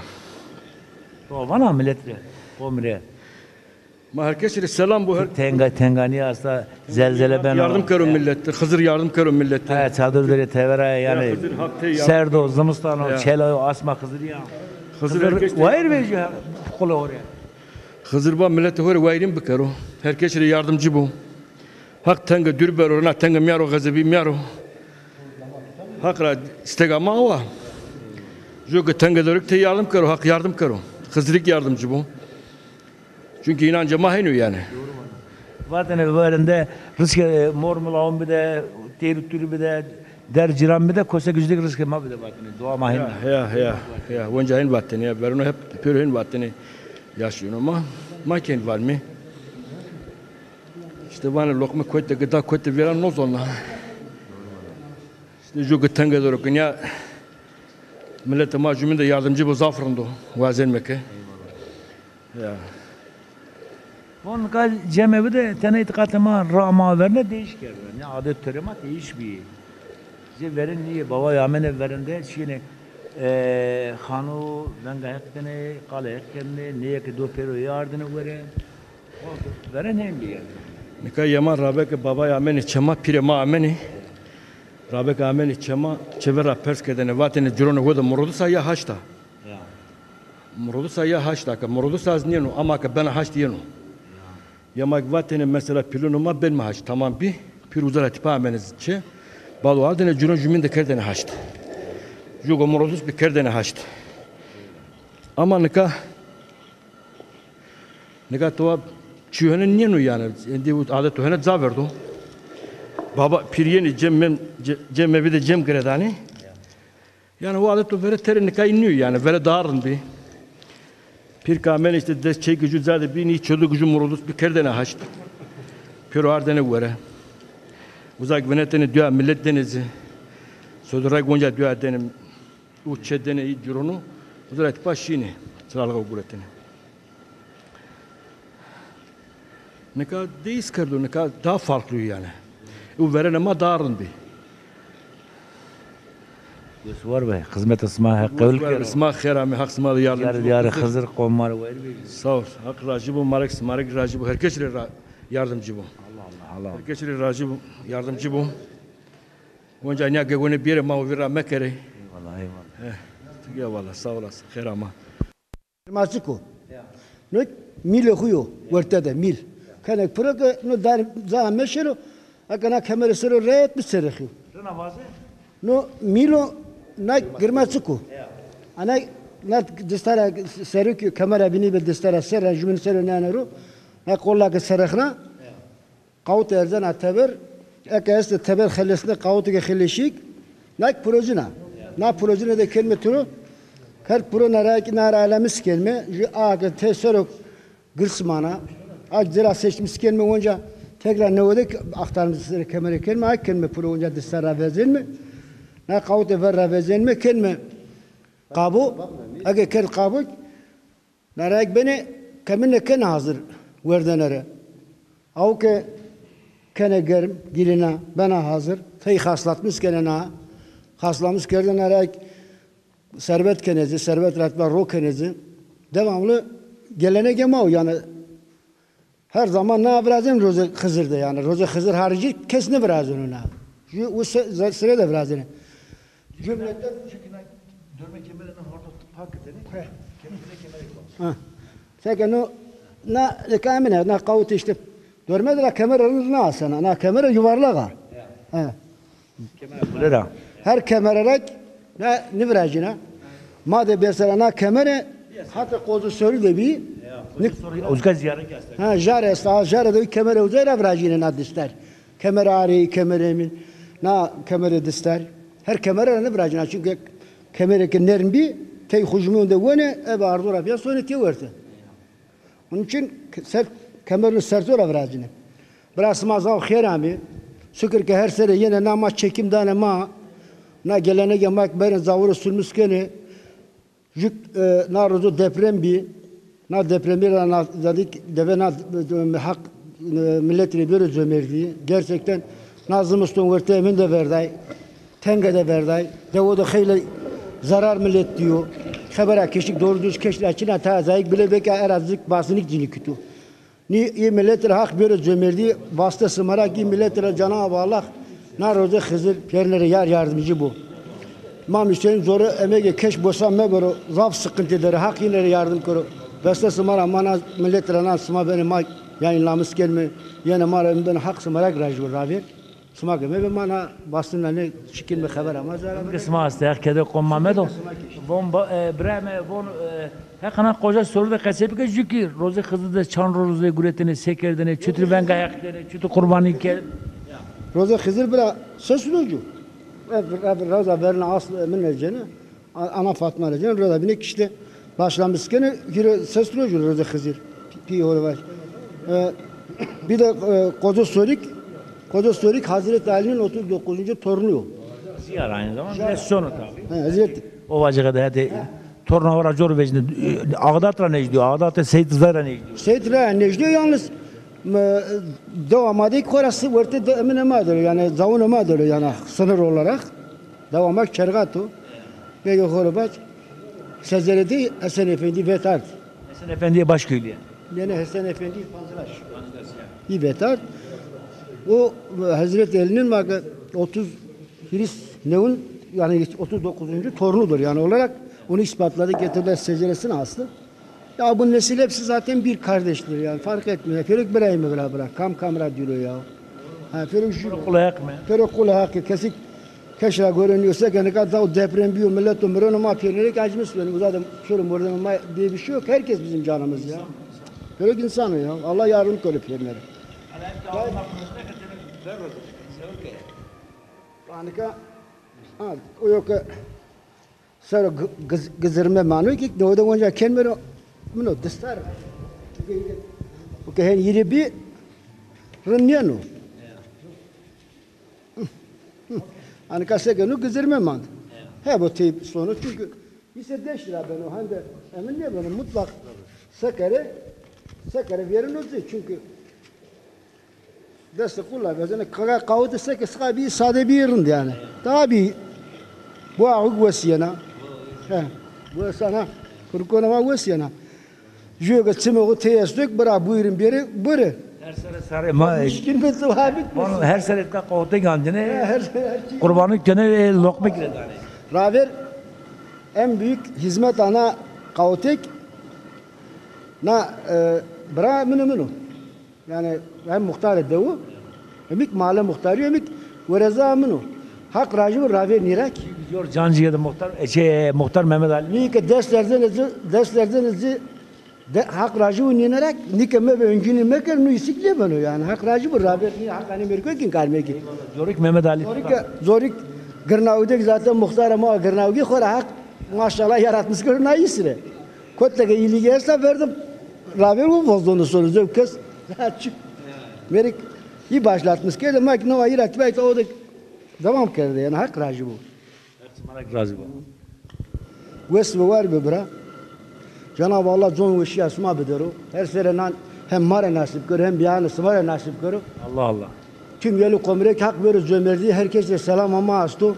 To vana milet rê, qom rê. Ma her kesî rê selam bo, her... Tenga, tenganî asta, zelzele beno. Yardım kero millet, Xizir yardım kero millet. Ha, çadır derê tevera yanî. Ya, Xizir hak tey yardım. Serd o, zimistan o, çel o, asma Xizirî ya. Xizir, Xizir her kes wayir vejîyo qulê ho rê. Xizir va miletê ho rê wayirîn bikero. Her kesî rê yardımcı bo. Haq tenge dûr bero, na tenge mîyaro, xezebî mîyaro. Haq ra îstega ma awa. Jû ke tenge der o kî tey yardım kero, Haq yardım kero. Xizirî kî yardımcı bo. Çünkü înancê ma hên o yanî. Vatêne verên de rizqê, e, mor milawin bide, têr û tûrî bide, der cîran bide, kosek jû de kî rizqê ma bide vatêne. Dua ma hên. Ya, ya, ya, ya. Wenca hên vatêne ya. Verêno hep pêro hên vatêne. Yaşîno ma. Ma kî hên vanîme. Îşte vanê loqme kotî de gida, kotî de vîra nêzona. Îşte jû ke tenge der o kî nîya miletê ma jûmîn de yardımcı bo, zaf rind o. Wazenme ke. Ya. Von nika cemevî de tena îtîqatê ma, ra ma verên de değiş kerdêne. Nê adet torê ma değiş bîyê. Zê verên nîyê, bavay amêne verên de şîyêne, e, xano, venga Heq kenê, qalê Heq kenê, nêyê ke do pêro ê ardêne were. Verên hên bî yanî. Nika yê ma rabe ke bavay amêne çê ma, pîrê ma amêne. Rabe ke amêne çê ma, çê ver ra pers kerdêne, vatêne cironê ho de murodis a ya haşt a. Ya. Murodis a ya haşt a, ke murodis a ez nêno, ama ke bena haşt yeno. Ya. Ya ma kî vatêne mesela pîlûnê ma benme haşt, tamam bî. Pîr uza ra tîpa amêne çê. Bado ardêne ciron jûmîn de kerdêne haşt. Jû ke murodis bî kerdêne haşt. Ama nika, nika towa çîyo hene nêno yanî. Êndî adeto hene ca verdo. Baba pîr yenê cem mem-, ce-, cemevî de cem girêdanê. Yanî o adeto verê terê nikayî nîyo yanî, verê daha rind bî. Pîr ke amêne îşte des çey ke jû ca de bî, nî çêdo ke jû murodis bî kerdêne haşt. Pêro ardêne were. Uza kî vinetêne, dua milet dêne ci. Sodirek onca dua dêne, û çê dêne î cironu. Uza ra tîpa şîyêne, çiralixê guretêne. Nika değiş kerdo, nika daha farklı yani. O verene ma daha rind bi. Yusuf var be, xizmeta sima Heq qebul kero. Sima xêr amê, Heq sima de yardım. Diyar, diyar Xizir qomar wer bi. Sağ ol. Heq racî bo, marek, marek racî bo. Her kes rê ra-, yardımcı bo. Allah Allah, Allah. Her kes rê racî bo, yardımcı bo. Onca niya gegone biyere ma o vîr ra mekerê. Eyvallah, eyvallah. Eh, ya valla, sağ olasın. Xêr ama. Girmaçik o. No mîlê xu yo, werte de mîl. Kenek piro ke no dar zana meşero, eke na kemere sero ret biserexîyo. Rina vaze? No mîl o, na girmaçik o. Ana na distara serokî kemera bînî be distara ser ra jumîn sero nane ro. Na qolla ke serexna. Qawit erzena teber, eke estê teber xelesne, qawitê ke xeleşîk, nak projina. Na projine de kenme tiro, kerd pro na ra ki na ra elemis kenme, ju a ke te sero girs mana, a cira seçmiş kenme, onca tekrar newede aktarmış sere kemere kenme, a kenme pro onca dista ra vezenme, na qawite ver ra vezenme, kenme qabo, eke kerd qabo, Na rayek benê kemine kena hazir werdene re. Aw ke kene germ, girina, bena hazir. Tey xaslatmış kene na. Xaslamış kerdene rayek serbet kenezi, serbet ratba ro kenezi. Devamlı gelenege ma o, yani her zaman na virazen roze Xizir de, yani roze Xizir harici kes ne virazen ona. Ju, u se-, ze-, sire de virazen. Cümleten. Çünkü na dörme kemere na hordo pak edeni. He. Kemere kemere kol. Ha. Seke no, na, e, kamine, na kavut işte. Dörme de la kemere na asena, na kemere yuvarlak a. Ya. He. Kemere kule ra. Her kemere rek, na, nivrajina. Ma de besera na kemere, hatta kozu soru de bi. Ya, kozu soru, uzga ziyare ki hasta. Ha, jare esta, jare de kemere uzera vrajine na dister. Kemere areyî, kemere min, na kemere distar. Her kemere ra nivirajina. Çünkü kemere ke nerm bî, tey xujmîyon de wene, ebe ardo ra pîya sonê tê werte. Onun için ser, kemerun serto ra virajine. Bira sima zaf xêr amê. Şukir ke her sere yene na ma çekim dane ma. Na gelenege ma ke berê zavuro sulmus kenê. Jük, e, na rozo deprem bî. Na depremî ra na, zadik deve na, e, hak, e, millet rê bêro cömertî. Gerçekten na zimiston werte emin de verday. Tenge de verday. Dewo de xeyle zarar millet dîyo. Xebera keşik doğru düz keşik açina ta zayik bile beka era zik basinik cini kütü. Nî, î millet ra Haq bêro cömertî, vaste sima ra kî millet ra Cenab-ı Allah na roze Xizir pêrine rê yar yardimcî bo. Ma müşterîn zore emegê keş bosa mebero, zaf sıkıntı der, Haq yine rê yardım kero. Veste sima ra ma na millet ra na sima benê ma yayınlamış kenme, yene ma ra benê Haq sima ra rajî ravêr. Sima ke mebe ma na bastina ne şikil mi xeber ama zara. Ke sima aste, Heq kede qom ma medo. Von ba-, e, bira me, von, e, Heq ana qoca soru de qesey bike, jü ki roze Xizir de çand roze guretene, se kerdene, çutur venga Heq kerdene, çutur qurbanî kerd. Roze Xizir bira ses rocu. Ev, ev roza verna aslı min ercene. A-, Ana Fatma ra cen roza bine kişte başlamış kene hîre ses rocu roze Xizir. Pi, pi hore baş. E, bir de, e, Koca Sorik, Koca Sorik Hazreti Ali'nin otuz dokuzuncu torunu. Ziyar aynı zamanda. Ziyar. Sono tabii. Ha, Hazreti. Ovacığa da hadi torna ora cor vecde, e, Ağdat ra necdiyor, Ağdat Seyit Rıza ra necdiyor. Seyit Rıza necdiyor yalnız, e, dewa ma de ki orası werte de emine ma dolo, yani zavun ma dolo yani sınır olarak. Dewa ma Çergat o. Peki, Horobaç, Sezerê de Hesen Efendi vetard. Hesen Efendiye Başköylüye. Nene Hesen Efendi Panzıraş. Panzıraş, ya. Î vetard. O, e, Hazreti Ali'nin bak, otuz, hîris newin, yani otuz dokuzuncu torunudur yani olarak onu ispatladı, getirdiler, seceresini astı. Ya bu nesil hepsi zaten bir kardeştir yani, fark etmiyor. Pêro ki birayê mi vira bira, kam kam ra dîro ya. Ha, pêro ki jû. Qulê Heq mi? Pêro qulê Heq, kesik keş ra gore nîyo. Seke nika daw deprem bîyo, milleto mireno, ma pêrine rê ki acımış beno. Uza de şoro mordemê ma diye bir şey yok. Herkes bizim canımız ya. Pêro ki insan o ya. Allah yardım kore pêrine rê. Anika, ha, o yok ki Sero gi-, giz-, gizirme mano ki no de onca ken mero, mino distar. Çünkü, çünkü hen yiri bir rind niyeno. Hani ka seke no gizirme mand. He, bu teyip sonu çünkü ise deş lira beno, hem de emin ne beno, mutlak sekere, sekere verin o zî. Çünkü Destê qul la vezene, kaga qawete seke siqa bî, sade bî, rind yanî. Tabî, bu awig wes yena. He, bu esana, kurkona ma wes yena. Jûyo ke çimê xo tey esto ke bira buyurun bêrê, buyurê. Her sere sare ma muşkil mi tu habit mi? Her sere ka qawete gancine. He, her sere, her şey. Qurbanlık kene, e, lokme gire danê. Raver en büyük hizmet ana qawtek na, e, bira min o, min o. Yanî hem muxtarê dewu, hem ik male muxtarî, hem ik wereza min o. Haq rajî bo, raver nîrek. Yor cancîye de muxtar, e, şey, muxtar Mehmet Ali. Nî ke dest lerzenê ci, dest lerzenê ci, de, Haq rajî bo nînerek, nî ke mebe öngünü meker, nu isik nêbeno yanî. Haq rajî bo, raver nî, Haq hanî merko kin kar meki. Zorik Mehmet Ali. Zorik, zorik Gırnavudek zaten muxtarê ma Gırnavugî xora Haq maşallah yaratmış kero na isire. Kotle ke îlîgî esta verdim. Raver o vozdono sono zewk kes. Açık. Merik iyi başlatmış kerde. Ma ki nova ira ki belki o da devam kerde yani. Hak razı bu. Her zaman Hak razı bu. Wes ve var be bira. Cenab-ı Allah con weşîya sima bidero. Her sere nan hem ma rê nasip kero hem bîyanê sima rê nasip kero. Allah Allah. Tüm yeli komrek Hak bero cömertliği. Herkese selam ama asto.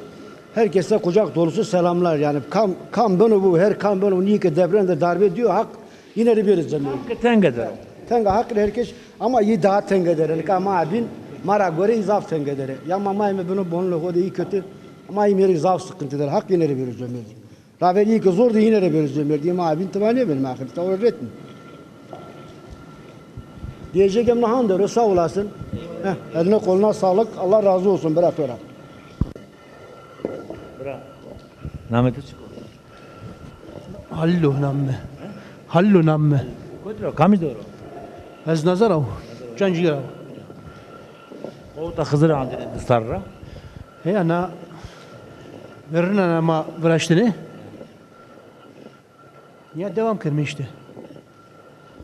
Herkese kucak dolusu selamlar. Yani kam, kam beno bu, her kam beno bu, niye ki deprem de darbe diyor, Hak yine de bir cömertliği. Hak tenge der. Tenge Hak herkes ama iyi daha tenge der. Yani kam abin mara göre zaf tenge der. Ya mama ime bunu bonlu o da iyi kötü. Ama iyi zaf sıkıntı der. Hak yine de bir cömertliği. Raver iyi ki zor da yine de bir cömertliği. Ama abin tamam ne benim akıl. Tavır üretmiyor. Diyecek hem nahan der, sağ olasın. Heh, eline koluna sağlık. Allah razı olsun bira tora. Bira. Namê to çik o? Halil o namê mi. Halil o namê mi. Kotî ra, kamî de ro? Ez Nazar ra wo. Cancî ra wo. Qaweta Xizir andêne di serr ra. Heya na verrîna ma viraştêne. Ya devam kerme îşte.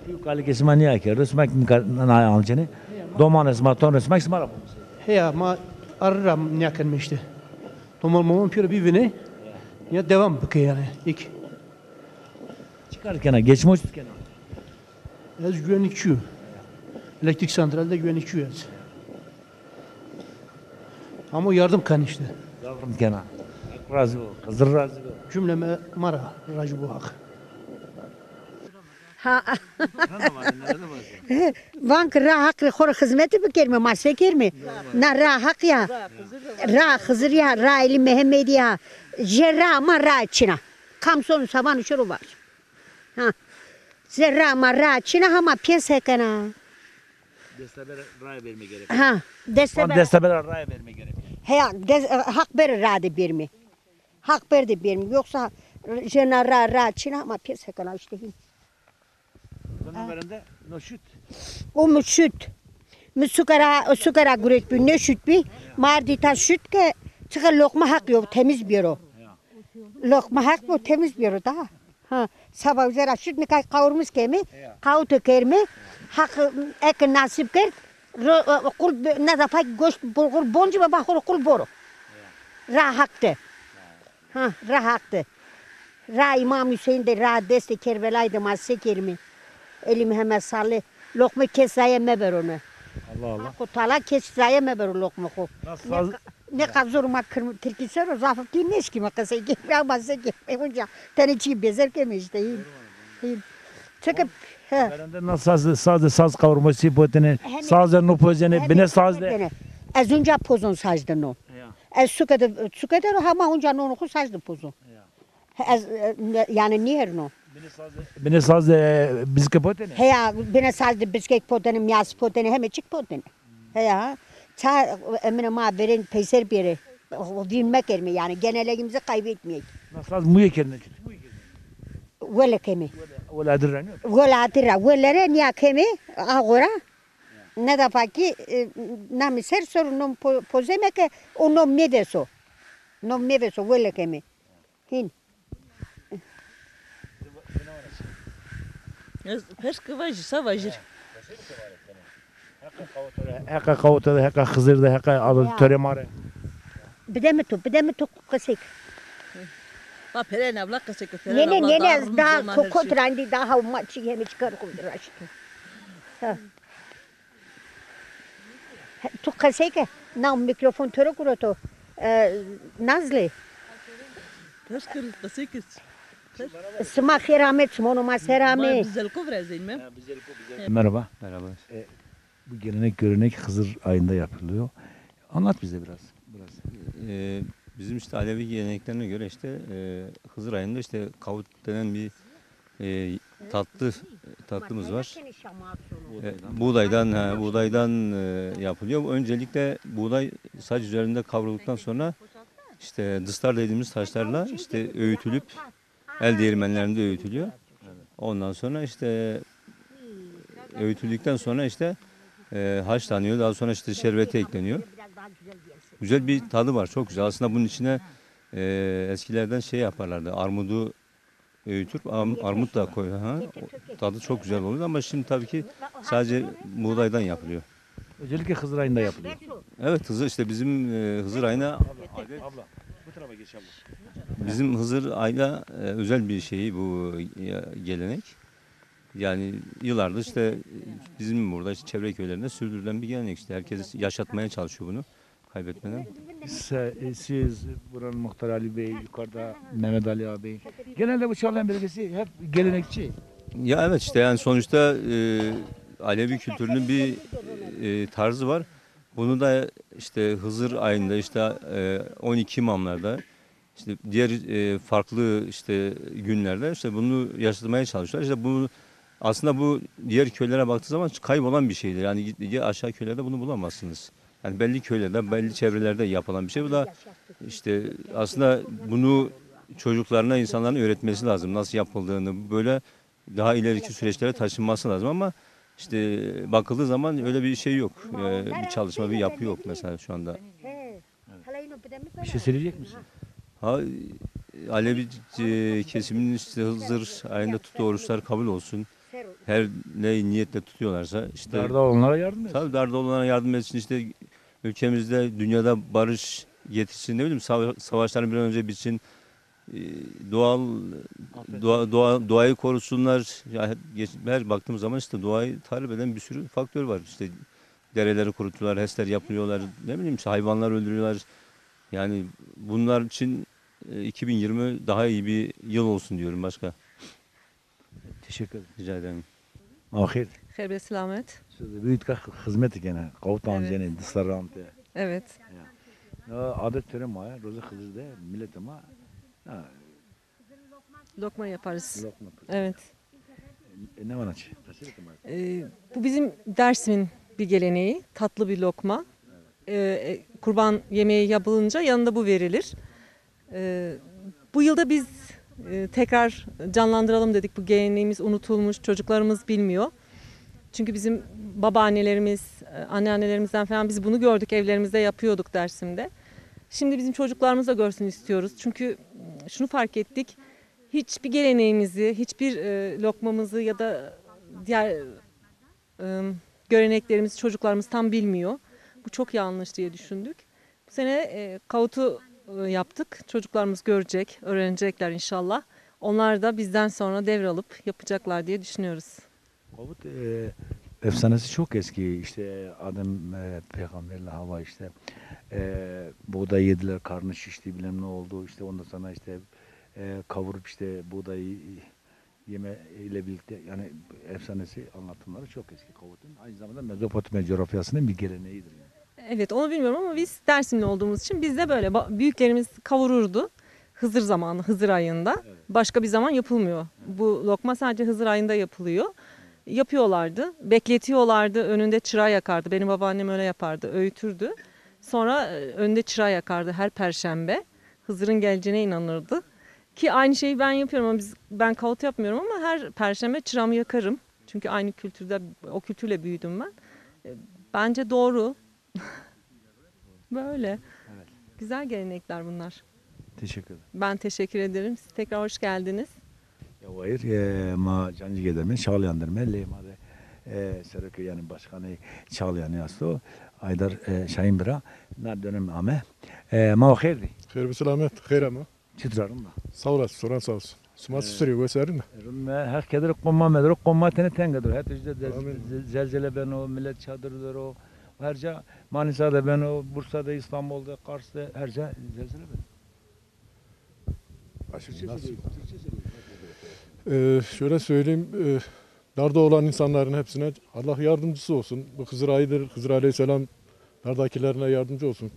Pî û kalikê sima nîya kerdo, sima kî nika naya alçenê. Domanê sima, tornê sima kî sima ra bo. Heya ma arî ra nîya kerme îşte. Doman moman pîya ra bivînê. Ya devam bike yanî. Îk. Çi kar kena? Geçim o çi kena? Ez güvenlikçiyim. Elektrik santralde güvenlikçiyim ez. Ama o yardım kan işte. Yardım kena. Hak razî bo. Xizir razî bo. Cümleme mara razî bo Hak. Ha. Van ki ra Haq rê xo rê xizmetî bikerme, ma se kerme? Na ra Haq ya. Ra Xizir ya, ra Elî Mehemedî ya. Je ra ma ra çina. Kam son savan şiro var. Ha. Zerra ma ra çina hama piyes hekena. Desteber raye verme gerek. Ha, desteber. Desteber raye verme gerek. Heya, des, Haq ber ra de berme. Haq ber de berme. Yoksa jena ra ra çina hama piyes hekena işte hin. Bunun verende no şut. O mu şut. Mi sukara, sukara guret bi, ne şut bi. Mardita şut ke çıkı lokma Haq yo, temiz bir o. Lokma Haq bu temiz bir o daha. Ha, saba uca ra şut nikay kavurmuş kemi, ya, kavute kermi, Haq eke nasip kerd, ro, e, qul be, ne da pay goşt bulgur boncu ve bahur qul boro. Ya. Ra Haq de. Ha, ra Haq de. Ra İmam Hüseyin de, ra destê Kerbelay de ma se kermi. Elî Mehemmed Salih, loqme kes zaye meberone. Allah Allah. Haqo Teala kes zaye mebero loqme xo. Nasıl? Ne ka-, ne ka zor ma kırm-, tirkî ser o, zaf ki neşkîme qesey keme, ama se keme. Onca tenê çî bezer keme işte, hîn. Hîn. Çeke, he. Verende na saz, saz, saz kavurması potene, saz de no pozene, bine saz de. Ez onca pozon saz de no. Ya. Ez suke de, suke de ro, hama onca no no xo saz de pozon. Ya. Ez, e, ne, yanî nîherno. Binê saz de, binê saz de bizike potene? Heya, binê saz de bizike potene, miyas potene, heme çik potene. Heya, ça emine ma verên peyser bêrê. Vîn mekerme yanî, genelliğimizi kaybetmeyek. Na saz muye kerine, çi muye kerine? Wele keme. Wele, wele adir ra nîyo? Wele adir ra, wele re nîya keme, agora. Ne da fakî, e, namî ser sor nom po-, pozeme ke o nom nêveso. Nom nêveso, wele keme. Hîn. Ez pers ki vajî, sa vajîr. Heqa qawete de, heqa qawete de, heqa Xizir de, heqa ado torê ma rê. Bide mi tu, bide mi tu qesey ke. Va pere ne abla qesey ke, pere ne abla. Ne, ne, ne, ne, daha kokot randî, daha ma çi yeme çi kar kum raşit. Ha. Tu qesey ke, na mîkrofon to ro guroto, e, Nazlî. Teşkir, qesey ke. Sima xêr amê, çimono ma ser amê. Bizelko virazeyme. Merhaba. Merhaba. E, bu gelenek görenek Hızır ayında yapılıyor. Anlat bize biraz. Biraz. E, bizim işte Alevi geleneklerine göre işte e, Hızır ayında işte kavut denen bir e, tatlı tatlımız var. E, buğdaydan ha, buğdaydan e, yapılıyor. Bu öncelikle buğday saç üzerinde kavrulduktan sonra işte dıstar dediğimiz taşlarla işte öğütülüp el değirmenlerinde öğütülüyor. Ondan sonra işte öğütüldükten sonra işte e, haşlanıyor. Daha sonra işte şerbete ekleniyor. Güzel bir tadı var, çok güzel. Aslında bunun içine e, eskilerden şey yaparlardı. Armudu öğütüp arm- armut da koy. Ha? O tadı çok güzel oluyor ama şimdi tabii ki sadece buğdaydan yapılıyor. Özellikle Hızır ayında yapılıyor. Evet, Hızır işte bizim e, Hızır ayına Abla, bu tarafa geç abla. Bizim Hızır ayına e, özel bir şeyi bu e, gelenek. Yani yıllardır işte e, bizim burada işte çevre köylerinde sürdürülen bir gelenek işte. Herkes yaşatmaya çalışıyor bunu. Kaybetmeden. Se- e, siz buranın muhtarı Ali Bey, yukarıda Mehmet Ali abi. Genelde bu Çağlayan bölgesi hep gelenekçi. Ya evet işte yani sonuçta e, Alevi kültürünün bir e, tarzı var. Bunu da işte Hızır ayında işte e, on iki imamlarda işte diğer e, farklı işte günlerde işte bunu yaşatmaya çalışıyorlar. İşte bu aslında bu diğer köylere baktığı zaman kaybolan bir şeydir. Yani gittiği aşağı köylerde bunu bulamazsınız. Yani belli köylerde, belli çevrelerde yapılan bir şey. Bu da işte aslında bunu çocuklarına insanların öğretmesi lazım. Nasıl yapıldığını böyle daha ileriki süreçlere taşınması lazım ama işte bakıldığı zaman öyle bir şey yok. Ee, bir çalışma, bir yapı yok mesela şu anda. Bir şey söyleyecek misin? Ha, Alevi e, kesiminin işte Hızır ayında tuttuğu oruçlar kabul olsun. Her ne niyetle tutuyorlarsa işte Darda olanlara yardım etsin. Tabii darda olana yardım etsin işte ülkemizde dünyada barış getirsin ne bileyim sava- savaşların bir an önce bitsin. E, doğal doğa, doğa- doğayı korusunlar. Ya hep geç- her baktığım zaman işte doğayı tahrip eden bir sürü faktör var. İşte dereleri kurutuyorlar, HES'ler yapılıyorlar, ne bileyim işte hayvanlar öldürüyorlar. Yani bunlar için e, iki bin yirmi daha iyi bir yıl olsun diyorum başka. Teşekkür ederim. Rica ederim. Ma xêr. Xêr be selamet. Siz de büyük ka hizmet gene. Kavut Evet. Ancene, dıstar rante. Evet. Ya. Ya, adet töre ma ya, roze Hızır de, millet ma. Ha, Lokma yaparız. Lokma. Evet. E, ne var açı? Nasıl lokma? Ee, bu bizim Dersim'in bir geleneği. Tatlı bir lokma. Ee, e, kurban yemeği yapılınca yanında bu verilir. Ee, bu yılda biz e, tekrar canlandıralım dedik. Bu geleneğimiz unutulmuş, çocuklarımız bilmiyor. Çünkü bizim babaannelerimiz, e, anneannelerimizden falan biz bunu gördük, evlerimizde yapıyorduk Dersim'de. Şimdi bizim çocuklarımız da görsün istiyoruz. Çünkü şunu fark ettik. Hiçbir geleneğimizi, hiçbir e, lokmamızı ya da diğer e, göreneklerimizi çocuklarımız tam bilmiyor. Bu çok yanlış diye düşündük. Bu sene e, kavutu e, yaptık. Çocuklarımız görecek, öğrenecekler inşallah. Onlar da bizden sonra devralıp yapacaklar diye düşünüyoruz. Kavut e, efsanesi çok eski. İşte Adem e, peygamberle Hava işte e, buğday yediler, karnı şişti, bilmem ne oldu. İşte ondan sonra işte e, kavurup işte buğdayı yeme ile birlikte yani efsanesi anlatımları çok eski Kavut'un. Aynı zamanda Mezopotamya coğrafyasının bir geleneğidir yani. Evet, onu bilmiyorum ama biz Dersimli olduğumuz için bizde böyle ba- büyüklerimiz kavururdu. Hızır zamanı, Hızır ayında. Evet. Başka bir zaman yapılmıyor. Bu lokma sadece Hızır ayında yapılıyor. Yapıyorlardı, bekletiyorlardı. Önünde çıra yakardı. Benim babaannem öyle yapardı, öğütürdü. Sonra e, önünde çıra yakardı her perşembe. Hızır'ın geleceğine inanırdı. Ki aynı şeyi ben yapıyorum ama biz ben kavut yapmıyorum ama her perşembe çıramı yakarım. Çünkü aynı kültürde, o kültürle büyüdüm ben. E, Bence doğru. Böyle. Evet. Güzel gelenekler bunlar. Teşekkür ederim. Ben teşekkür ederim. Siz tekrar hoş geldiniz. Ya wayir, e, ma Cancîge de me, Çağlayan de me, lê ma de e, serokê yani başkanê Çağlayanî asto, Aydar e, Şahin bira, na dönem ame. E, ma xêr dî. Xêr bi selamet, xêr ama. Çitur a, rind a? Sağ olasın, soran sağ olsun. Sima çitur ê, wes a, rind a? Rind me, Heq keder qoma me dero, qoma tenê tenge dero. Heta jî de ze- Amin. Ze- zelzele beno, millet çadır dero. Her ca Manisa de beno, Bursa de, İstanbul de, Kars de, her ca zelzele beno. Nasıl? Ee, şöyle söyleyeyim, e, darda olan insanların hepsine Allah yardımcısı olsun. Bu Hızır ayıdır. Hızır Aleyhisselam dardakilerine yardımcı olsun.